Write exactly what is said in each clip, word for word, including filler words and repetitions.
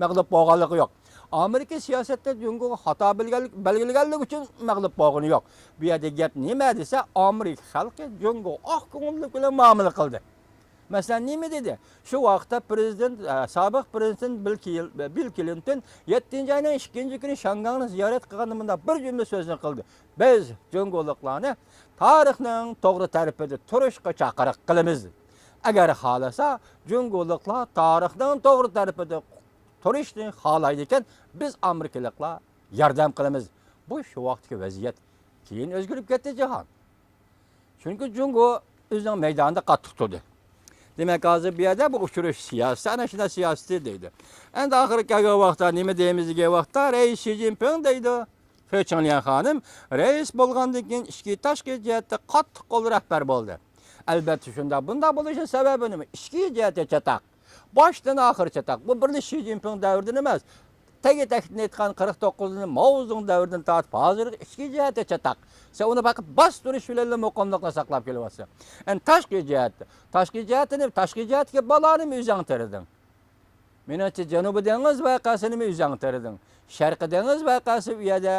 مەغلۇپ بولغانلىقى يوق. ئامېرىكا سىياسەتتە جۇڭگوغا خاتا بىلگەنلىك، بەلگىلىگەنلىكى ئۈچۈن مەغلۇپ بولغىنى يوق. بۇ يەردە گەپ نېمە دېسە، ئامېرىكا خەلقى جۇڭگوغا ئاق كۆڭۈللۈك بىلەن مۇئامىلە قىلدى. مەسىلەن، نېمە دېدى؟ شۇ ۋاقىتتا پرېزىدېنت، ئە، سابىق پرېزىدېنت بىل كىل-، بىل كلىنتون يەتتىنچى ئاينىڭ ئىككىنچى كۈنى شياڭگاڭنى زىيارەت قىلغاندا مۇنداق بىر جۈملە سۆزنى قىلدى: «بىز جۇڭگولۇقلارنى تارىخنىڭ توغرا تەرىپىدە تۇرۇشقا چاقىرىق قىلىمىز. ئەگەر خالىسا، جۇڭگولۇقلار تارىخنىڭ توغرا تەرىپىدە تۇرۇشنى خالايدىكەن، بىز ئامېرىكىلىقلار ياردەم قىلىمىز.» بۇ شۇ ۋاقىتتىكى ۋەزىيەت. كېيىن ئۆزگىرىپ كەتتى جاھان. چۈنكى جۇڭگو ئۆزىنىڭ مەيدانىدا قاتتىق تۇردى. دېمەك، ھازىر بۇ يەردە بۇ ئۇچرىشىش سىياسىتى، ئەنە شۇنداق سىياسىتى دەيدۇ. ئەمدى ئاخىرى كەلگەن ۋاقىتتا نېمە دەيمىز دېگەن ۋاقىتتا، رەئىس شى جىنپىڭ دەيدۇ. خې چىڭليەن خانىم رەئىس بولغاندىن كېيىن ئىچكى، تاشقى جەھەتتە قاتتىق قول رەھبەر بولدى. ئەلۋەتتە شۇنداق. بۇنداق بولۇشىنىڭ سەۋەبى نېمە؟ ئىچكى جەھەتتە چاتاق. باشتىن ئاخىر چاتاق. بۇ بىرلا شى جىنپىڭ دەۋرىدىن ئەمەس. تەگى تەكتىنى ئېيتقان قىرىق توققۇزىنچى ماۋزېدۇڭ دەۋرىدىن تارتىپ ھازىرغىچە ئىچكى جەھەتتە چاتاق. سەن ئۇنى پەقەت باستۇرۇش بىلەنلا مۇقىملىقنى ساقلاپ كېلىۋاتىسەن. ئەمدى تاشقى جەھەتتە. تاشقى جەھەتتە نېمە؟ تاشقى جەھەتتىكى بالانىمۇ ئۆزۈڭ تېرىدىڭ. مېنىڭچە، جەنۇبىي دېڭىز ۋەقەسىنىمۇ ئۆزۈڭ تېرىدىڭ. شەرقىي دېڭىز ۋەقەسى ئۇ يەردە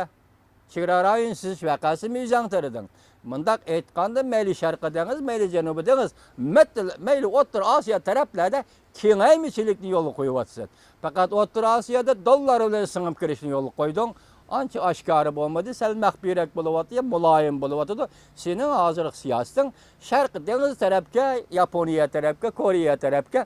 چېگرا رايونى سىزىش ۋەقەسىمۇ ئۆزۈڭ تېرىدىڭ. مۇنداق ئېيتقاندا، مەيلى شەرقىي دېڭىز، مەيلى جەنۇبىي دېڭىز، مەت-، مەيلى ئوتتۇرا ئاسىيا تەرەپلەردە كېڭەيمىچىلىكنى يولغا قويۇۋاتىسەن. پەقەت ئوتتۇرا ئاسىيادا دوللار بىلەن سىڭىپ كىرىشنى يولغا قويدۇڭ. ئانچە ئاشكارا بولمىدى، سەل مەخپىيرەك بولۇۋاتىدۇ، يا مۇلايىم بولۇۋاتىدۇ. سېنىڭ ھازىرقى سىياسىتىڭ شەرقىي دېڭىز تەرەپكە، ياپونىيە تەرەپكە، كورېيە تەرەپكە،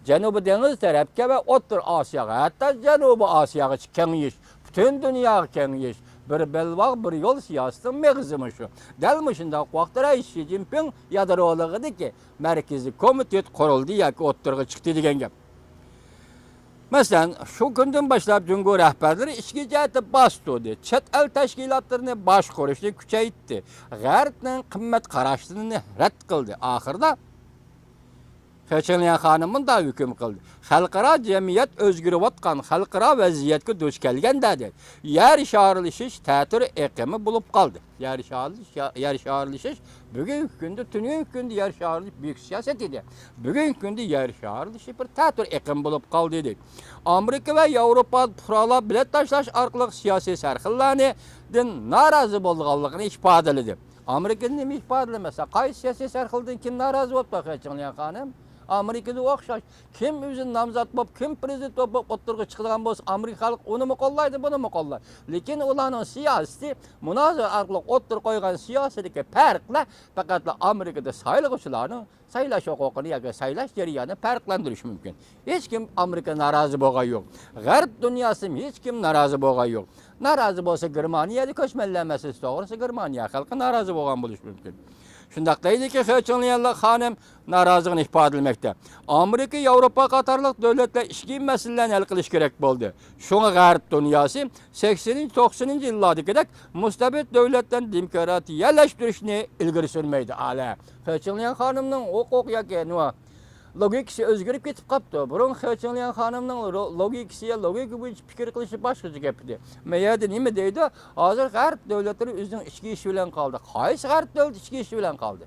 جەنۇبىي دېڭىز تەرەپكە ۋە ئوتتۇرا ئاسىياغا، ھەتتا جەنۇبىي ئاسىياغىچە كېڭىيىش، پۈتۈن دۇنياغا كېڭىيىش، بىر بەلباغ، بىر يول سىياسىتىنىڭ مېغىزى مۇشۇ. دەل مۇشۇنداق ۋاقىتتا رەئىس شى جىنپىڭ يادرولۇقىدىكى مەركىزىي كومىتېت قۇرۇلدى ياكى ئوتتۇرىغا چىقتى دېگەن گەپ. مەسىلەن، شۇ كۈندىن باشلاپ جۇڭگو رەھبەرلىرى ئىچكى جەھەتتە باستۇردى، چەت ئەل تەشكىلاتلىرىنى باشقۇرۇشنى كۈچەيتتى، غەربنىڭ قىممەت قاراشلىرىنى رەت قىلدى. ئاخىرىدا خې چىڭليەن خانىم مۇنداق ھۆكۈم قىلدى: «خەلقئارا جەمئىيەت ئۆزگىرىۋاتقان خەلقئارا ۋەزىيەتكە دۇچ كەلگەندە، دېدى، يەر شارلىشىش تەتۈر ئېقىمى بولۇپ قالدى.» يەر شارلىشىش، يەر شارلىشىش بۈگۈنكى كۈندە، تۈنۈگۈنكى كۈندە يەر شارلىشىش بۈيۈك سىياسەت ئىدى. بۈگۈنكى كۈندە يەر شارلىشىش بىر تەتۈر ئېقىم بولۇپ قالدى، دېدى. ئامېرىكا ۋە ياۋروپا پۇقرالار بېلەت تاشلاش ئارقىلىق سىياسىي سەرخىللەردىن نارازى بولغانلىقىنى ئىپادىلىدى. ئامېرىكىدىن نېمە ئىپادىلىمەسە؟ قايسى سىياسىي سەرخىلدىن كىم نارازى بوپتۇ، خې چىڭليەن خانىم؟ ئامېرىكىدا ئوخشاش. كىم ئۆزى نامزات بولۇپ، كىم پرېزىدېنت بولۇپ ئوتتۇرىغا چىقىدىغان بولسا، ئامېرىكا خەلقى ئۇنىمۇ قوللايدۇ، بۇنىمۇ قوللايدۇ. لېكىن ئۇلارنىڭ سىياسىتى مۇنازىرە ئارقىلىق ئوتتۇرىغا قويغان سىياسىتىدىكى پەرقلەر پەقەتلا ئامېرىكىدا سايلىغۇچىلارنىڭ سايلاش ھوقۇقىنى ياكى سايلاش جەريانىنى پەرقلەندۈرۈشى مۇمكىن. ھېچكىم ئامېرىكا نارازى بولغان يوق. غەرب دۇنياسىمۇ ھېچكىم نارازى بولغان يوق. نارازى بولسا گېرمانىيەدە كۆچمەنلەر مەسىلىسى توغرىسىدا گېرمانىيە خەلقى نارازى بولغان بولۇشى مۇمكىن. شۇنداق دەيدىكى، خې چىڭليەن خانىم نارازىلىقىنى ئىپادىلىمەكتە. ئامېرىكا، ياۋروپا قاتارلىق دۆلەتلەر ئىچكى مەسىلىلەرنى ھەل قىلىشى كېرەك بولدى. شۇڭا غەرب دۇنياسى سەكسىنىنچى، توقسىنىنچى يىللاردىكىدەك مۇستەبىت دۆلەتلەرنى دېموكراتىيەلەشتۈرۈشنى ئىلگىرى سۈرمەيدۇ. ئەلە، خې چىڭليەن خانىمنىڭ ھوقۇق ياكى نېمە، لوگىكىسى ئۆزگىرىپ كېتىپ قاپتۇ. بۇرۇن خې چىڭليەن خانىمنىڭ رو-، لوگىكىسى، لوگىكا بويىچە پىكىر قىلىشى باشقىچە گەپ ئىدى. مەن يەردە نېمە دەيدۇ؟ ھازىر غەرب دۆلەتلىرى ئۆزىنىڭ ئىچكى ئىشى بىلەن قالدى. قايسى غەرب دۆلىتى ئىچكى ئىشى بىلەن قالدى؟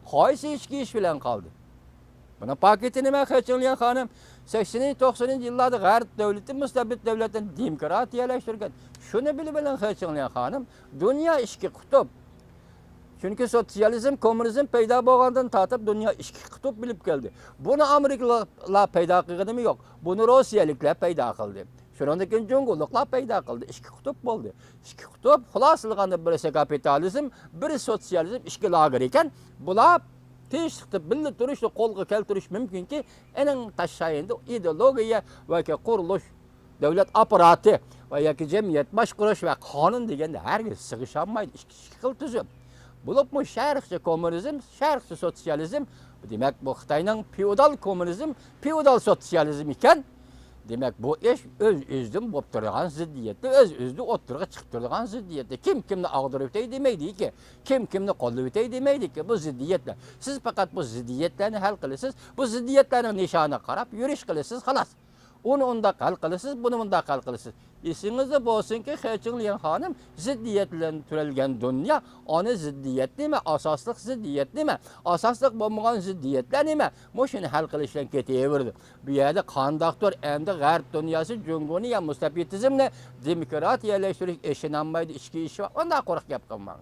قايسى ئىچكى ئىشى بىلەن قالدى؟ بۇنىڭ پاكىتى نېمە، خې چىڭليەن خانىم؟ سەكسىنىنچى، توقسىنىنچى يىللاردا غەرب دۆلىتى مۇستەبىت دۆلەتلەرنى دېموكراتىيەلەشتۈرگەن. شۇنى بىلىۋېلىڭ، خې چىڭليەن خانىم، دۇنيا ئىككى قۇتۇپ. چۈنكى سوتسىيالىزم، كوممۇنىزم پەيدا بولغاندىن تارتىپ دۇنيا ئىككى قۇتۇپ بولۇپ كەلدى. بۇنى ئامېرىكىلىقلار پەيدا قىلغىنىمۇ يوق. بۇنى روسىيەلىكلەر پەيدا قىلدى. شۇنىڭدىن كېيىن جۇڭگولۇقلار پەيدا قىلدى. ئىككى قۇتۇپ بولدى. ئىككى قۇتۇپ، خۇلاسىلىغاندا، بىرسى كاپىتالىزم، بىرسى سوتسىيالىزم، ئىككى لاگېر ئىكەن. بۇلار تىنچلىقتا بىللە تۇرۇشنى قولغا كەلتۈرۈش مۇمكىنكى، ئېنىڭ تاشلايىندا ئىدېئولوگىيە ۋە قۇرۇلۇش، دۆلەت ئاپپاراتى ۋە ياكى جەمئىيەت باشقۇرۇش ۋە قانۇن دېگەندە ھەرگىز سىغىشالمايدۇ ئىككى، ئىككى خىل تۈزۈم. بولۇپمۇ شەرقچە كوممۇنىزم، شەرقچە سوتسىيالىزم، دېمەك، بۇ خىتاينىڭ فېئودال كوممۇنىزم، فېئودال سوتسىيالىزم ئىكەن. دېمەك، بۇ ئىش ئۆز-ئۆزىدىن بولۇپ تۇرىدىغان زىددىيەتتە، ئۆز-ئۆزىدىن ئوتتۇرىغا چىقىپ تۇرىدىغان زىددىيەتتە. كىم كىمنى ئاغدۇرۇۋېتەي دېمەيدىكى، كىم كىمنى قوللىۋېتەي دېمەيدىكى، بۇ زىددىيەتلەر. سىز پەقەت بۇ زىددىيەتلەرنى ھەل قىلىسىز، بۇ زىددىيەتلەرنىڭ نىشانىغا قاراپ يۈرۈش قىلىسىز، خالاس. ئۇنى ئۇنداق ھەل قىلىسىز، بۇنى مۇنداق ھەل قىلىسىز. ئېسىڭىزدە بولسۇنكى، خېچىڭليەن خانىم، زىددىيەت بىلەن تۈرەلگەن دۇنيا، ئانا زىددىيەت نېمە، ئاساسلىق زىددىيەت نېمە، ئاساسلىق بولمىغان زىددىيەتلەر نېمە، مۇشۇنى ھەل قىلىش بىلەن كېتىۋېرىدۇ. بۇ يەردە قانداقتۇر ئەمدى غەرب دۇنياسى جۇڭگونى يا مۇستەبىتىزمنى دېموكراتىيەلەشتۈرۈش ئېشىنالمايدۇ، ئىچكى ئىشى بار، ئۇنداق قۇرۇق گەپ قىلماڭ.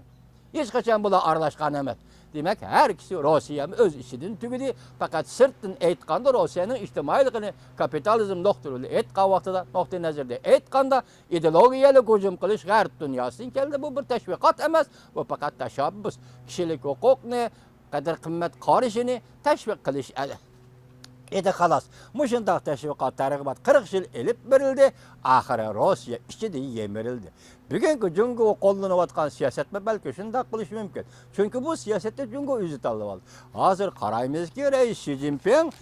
ھېچقاچان بۇلار ئارىلاشقان ئەمەس. دېمەك، ھەر كىشى روسىيەمۇ ئۆز ئىچىدىن تۈگىدى. پەقەت سىرتتىن ئېيتقاندا، روسىيەنىڭ ئىجتىمائىيلىقىنى كاپىتالىزم نۇقتىلىرىدىن ئېيتقان ۋاقتىدا، نۇقتىئىنەزەردىن ئېيتقاندا، ئىدېئولوگىيەلىك ھۇجۇم قىلىش غەرب دۇنياسىدىن كەلدى. بۇ بىر تەشۋىقات ئەمەس، بۇ پەقەت تەشەببۇس. كىشىلىك ھوقۇقنى، قەدىر-قىممەت قارىشىنى تەشۋىق قىلىش ئە-، ئىدى، خالاس. مۇشۇنداق تەشۋىقات، تەرغىبات قىرىق يىل ئېلىپ بېرىلدى، ئاخىرى روسىيە ئىچىدە يېمىرىلدى. بۈگۈنكى جۇڭگو قوللىنىۋاتقان سىياسەتمۇ بەلكى شۇنداق بولۇشى مۇمكىن. چۈنكى بۇ سىياسەتنى جۇڭگو ئۆزى تاللىۋالدى. ھازىر قارايمىزكى، رەئىس شى جىنپىڭ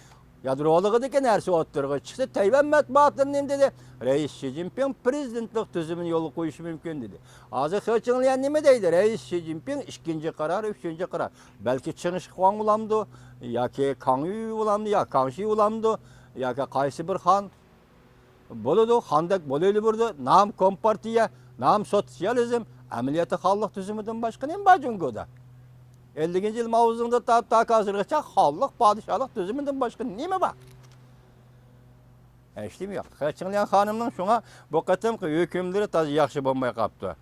يادرولۇقىدىكى نەرسە ئوتتۇرىغا چىقسا، تەيۋەن مەتبۇئاتلىرى نېمە دېدى؟ رەئىس شى جىنپىڭ پىرېزىدېنتلىق تۈزۈمنى يولغا قويۇشى مۇمكىن دېدى. ھازىر خې چىڭليەن نېمە دەيدۇ؟ رەئىس شى جىنپىڭ ئىككىنچى قارار، ئۈچىنچى قارار. بەلكى چېڭ شىخۇاڭ بولامدۇ؟ ياكى كاڭ يۈ بولامدۇ؟ يا كاڭ شى بولامدۇ؟ ياكى قايسى بىر خان؟ بولىدۇ، خاندەك بولۇۋېرىدۇ. نام كومپارتىيە، نام سوتسىيالىزم، ئەمەلىيەتتە خانلىق تۈزۈمىدىن باشقا نېمە بار جۇڭگودا؟ ئەللىكىنچى يىل ماۋزېدۇڭدىن تارتىپ تاكى ھازىرغىچە خانلىق، پادىشاھلىق تۈزۈمىدىن باشقا نېمە بار؟ ھېچنېمە يوق. خې چىڭليەن خانىمنىڭ شۇڭا بۇ قېتىمقى ھۆكۈملىرى تازا ياخشى بولماي قاپتۇ.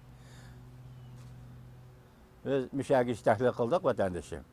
بىز مۇشۇ يەرگىچە تەھلىل قىلدۇق، ۋەتەندىشىم.